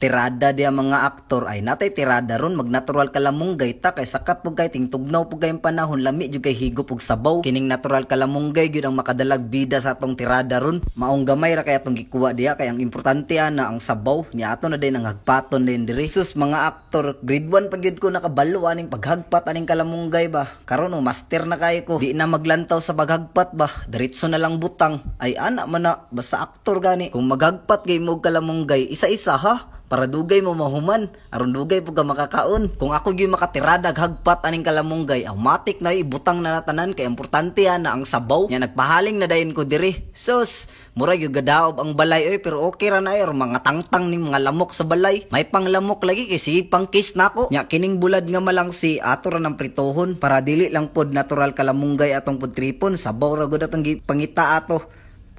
Tirada diya, mga aktor, ay natay tirada ron. Mag natural kalamunggay ta kay sakat pud kay tingtugnaw pud kay panahon, lami jud kay higop og sabaw. Kining natural kalamunggay gyud ang makadalag bida sa atong tirada ron. Maong gamay ra kay atong gikuha diya kay ang importante ana ang sabaw nya. Ato na din ang hagpaton din diri. Sus, mga aktor, grade 1 pa gyud ko nakabalo aning paghagpat aning kalamunggay ba. Karon oh, master na kayo ko. Di na maglantaw sa paghagpat ba, diretso na lang butang. Ay, ana man na, basta aktor gani. Kung maghagpat kay mo kalamunggay, isa-isa ha, para dugay mo mahuman, aron dugay pud ka makakaon. Kung ako gyud makatirada hagpat aning kalamunggay, automatic na ibutang na natanan kay importante ana ang sabaw. Nya nagpahaling na dayon ko diri. Sus, mura gyud gadaob ang balay oy, pero okay ra na ay mga tangtang ning mga lamok sa balay. May panglamok lagi kay sige pang kiss nako. Nya kining bulad nga malangsi, ato ra nang pritohon para dili lang pod natural kalamunggay atong pudtripon, sabaw ra gud atong gipangita ato.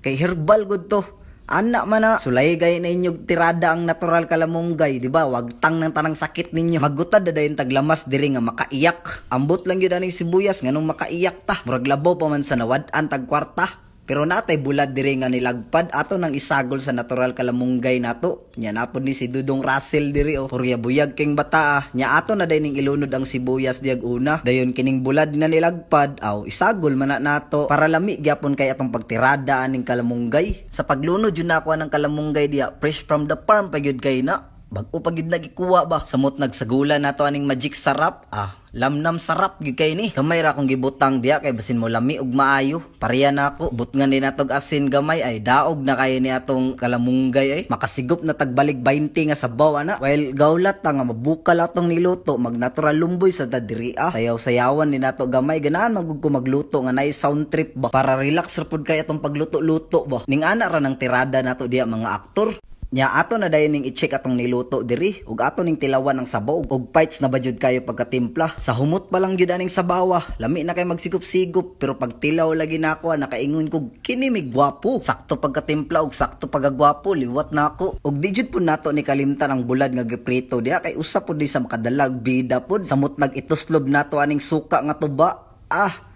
Kay herbal gud to. Ana man na, sulay gay na inyong tirada ang natural kalamunggay, di ba? Wagtang ng tanang sakit ninyo. Maggutad na dayon taglamas diri nga makaiyak. Ambot lang yun aning sibuyas nganong makaiyak ta. Murag labaw pa man sa nawad-an tag kwarta. Pero natay bulad diri nga nilagpad, ato nang isagol sa natural kalamunggay nato. Nya napod ni si Dudong Russell diri oh. Purya buyag king bata ah. Nya ato na day ning ilunod ang sibuyas diag una. Dayon kining bulad nga nilagpad aw isagol man na nato para lami gyapon kay atong pagtirada aning kalamunggay. Sa paglunod yun nako ng kalamunggay diya, fresh from the farm pa gyud kay na. Bag-o pa gyud nagikuha ba. Samot nagsagula nato aning Magic Sarap. Ah, lamnam sarap gyud kay ni. Gamay ra akong gibutang diya kay basin mo lami ug maayo. Pareha na ako. Butngan din natog asin gamay ay daog na kayo ni atong kalamunggay ay. Makasigop na tagbalig 20 nga sabaw ana. While gawlat ta nga mabukal atong niluto, mag natural lumboy sa diri ah. Sayaw-sayawan ni nato gamay, ganahan magug ko magluto nga naay sound trip ba. Para relax ra pud kay atong pagluto-luto ba. Ning ana ra nang tirada nato diya, mga aktor. Nya ato na dayon ning i-check atong niluto diri ug ato ning tilawan ang sabaw ug fights na ba jud kayo pagkatimpla. Sa humot pa lang jud aning sabawa, lami na kay magsigop-sigop, pero pag tilaw lagi nako, nakaingon ko kini may gwapo. Sakto pagkatimpla ug sakto pagagwapo, liwat nako. Ug di jud pud nato ni kalimtan ang bulad nga giprito diha kay usa pud di sa makadalag bida pud. Samot nag ituslob nato aning suka nga tuba. Ah,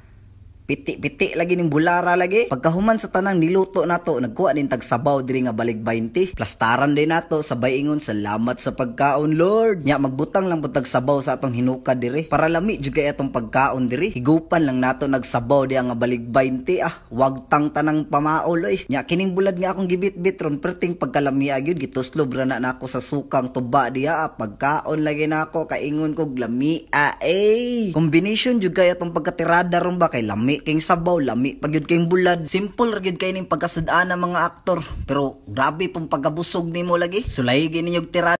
piti-piti lagi ning bulara lagi. Pagkahuman sa tanang niluto nato, nagkuha din tag sabaw diri nga balig 20. Plastaran din nato sabay ingon, "Salamat sa pagkaon, Lord." Nya magbutang lang pud tag sabaw sa atong hinukad diri para lami jud kay atong pagkaon diri. Higupan lang nato nagsabaw diya nga balig 20 ah. Wagtang tanang pamaol oy. Nya kining bulad nga akong gibitbit ron, perting pagkalamia gyud, gituslob ra na nako sa sukang tuba diya ah. Pagkaon lagi nako, kaingon kog lami ah eh. Combination jud kay atong pagkatirada ron ba kay lami king sabaw, lami pag gyud king bulad. Simple ra gyud kay ning pagkasud-ana, mga aktor. Pero grabe pong pagkabusog nimo lagi. Sulay gyud ninyo tirada.